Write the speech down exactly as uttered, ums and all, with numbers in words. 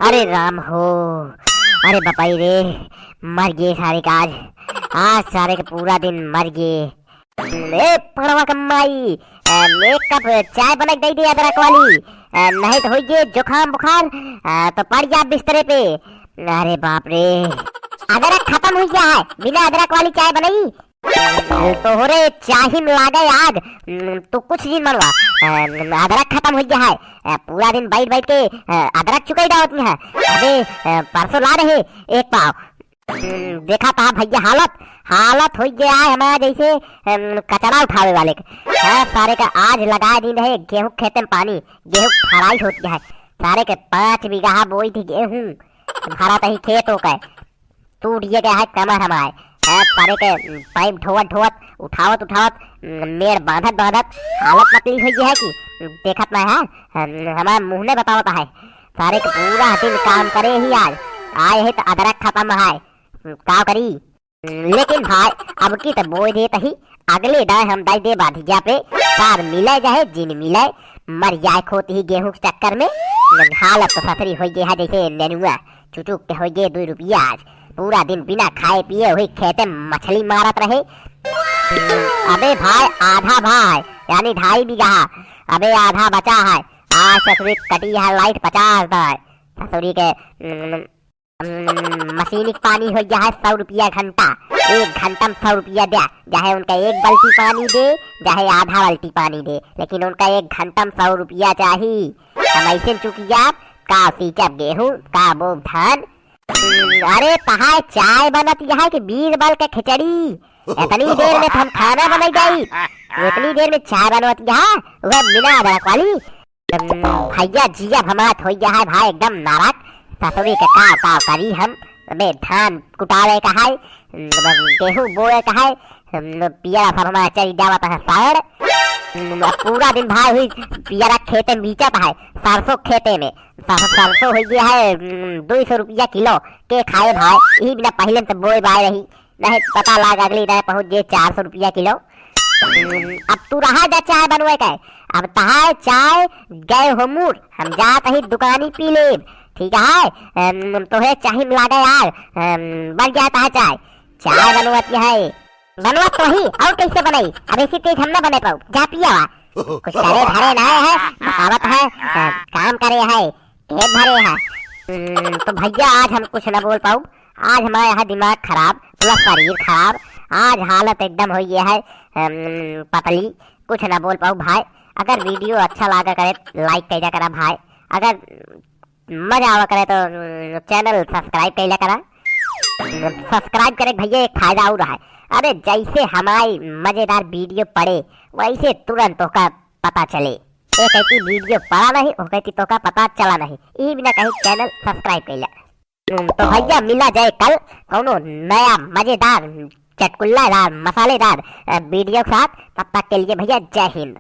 अरे राम हो, अरे बपाई रे, मर गए सारे का आज, आज सारे के पूरा दिन मर गए। ए पड़वा कम्माई, ए, एक कप चाय बना के दे दे अदरक वाली, ए, नहीं तो होई जे जुकाम बुखार, ए, तो पड़ जा बिस्तरे पे। अरे बाप रे, अदरक खत्म हो गया है, बिना अदरक वाली चाय बनाई। तोहरे चाही में लागे आग, तू कुछ नहीं मनवा। अदरक खत्म हो गया है, पूरा दिन बैठ बैठ के अदरक चुकाई डावत है। अबे परसों ला रहे एक पाव। देखा था भैया हालत, हालत हो गया है हमारा जैसे कचरा उठावे वाले के। हाँ, सारे का आज लगा दिन रहे गेहूं खेते में पानी, गेहूं फराई होती है। सारे के पाँच बीघा बोई थी गेहूं, भरा तही खेत हो गए। टूट ये गया है कमर हमारे। हैं, सारे के पाइप ढोवत ढोवत, उठावत उठावत, मेड़ बांधत बांधत हालत पतली हो गई है कि देखत ना है। हमारे मुंह ने बतावत है, सारे के पूरा दिन काम करे ही आज, आए है तो अदरक खत्म है, का करी। लेकिन भाई, अब की तो बोई देत ही, अगले दाए हम दाई दे बाधिया पे, सार मिले जाए जिन मिले, मर जाए खोत ही गेहूं के चक्कर में। हालत तो ससरी हो गई है जैसे नेनुआ, चुचुक के हो गए दो रुपया आज। पूरा दिन बिना खाए पिए हुई खेते में मछली मारत रहे। अबे भाई, आधा भाई, यानी ढाई बीघा, अबे आधा बचा है। आज ससुरी कटी है लाइट पचास दाए, ससुरी के, उम, उम, मशीनी के पानी हो गया है सौ रुपया घंटा, एक घंटा में सौ रुपया दे, चाहे उनका एक बाल्टी पानी दे, चाहे आधा बाल्टी पानी दे, लेकिन उनका एक घंटा में सौ रुपया चाही। हम ऐसे चुकी जाब, का सींचब गेहूं, का बोब धान। अरे तहार चाय बनत यहाँ कि बीस बाल के खिचड़ी? इतनी देर में तो हम खाना बनाई जाई, इतनी देर में चाय बनवत यहाँ, वह बिना अदरक वाली। भैया जिया भमात हो गया है भाई, एकदम नरक। ससुरी के का का करी हम। अबे धान कुटावे का है, गेहूं बोए का है, पियरा सब हमारा चली जावत है साइड। अब पूरा दिन भाई हुई पियरा खेते में बीचत है, सरसों खेते में। सर-, सरसों हो गया है दो सौ रुपया किलो। के खाए भाई, यही बिना पहले से बोए बाए रही, नहीं पता लाग अगली दाए पहुंच जे चार सौ रुपया किलो। अब तू रहा जा चाय बनवे के, अब तहार चाय गए हो मूड, हम जात ही दुकानी पी लेब, ठीक है? अम, तोहे चाही में लागे यार, अम, बढ़ गया तहार चाय, चाय बनवत है, बनवत तो ही, और कैसे बनाई? अब ऐसी तेज हम ना बने पाऊ, जा पियावा। कुछ करे धरे ना है, बतावत है, अ, काम करे है, पेट भरे है। हम्म, तो भैया आज हम कुछ ना बोल पाऊ, आज हमारा यहाँ दिमाग खराब, पूरा शरीर खराब, आज हालत एकदम हो गया है, हम्म, पतली, कुछ ना बोल पाऊ भाई। अगर वीडियो अच्छा लागा करे, लाइक कैजा करा भाई, अगर मजा आवा करे तो, हम्म, चैनल सब्सक्राइब कैला करा। सब्सक्राइब करे भैया एक फायदा और है, अरे जैसे हमारी मजेदार वीडियो पड़े वैसे तुरंत ओका पता चले। एक ऐसी वीडियो पड़ा नहीं, ओकर की तोका पता चला नहीं। ई बिना कहीं चैनल सब्सक्राइब कैला। हम्म, तो भैया मिला जाए कल कौनो नया मजेदार, चटकुल्लादार, मसालेदार, अ, वीडियो के साथ। तब तक के लिए भैया जय हिंद।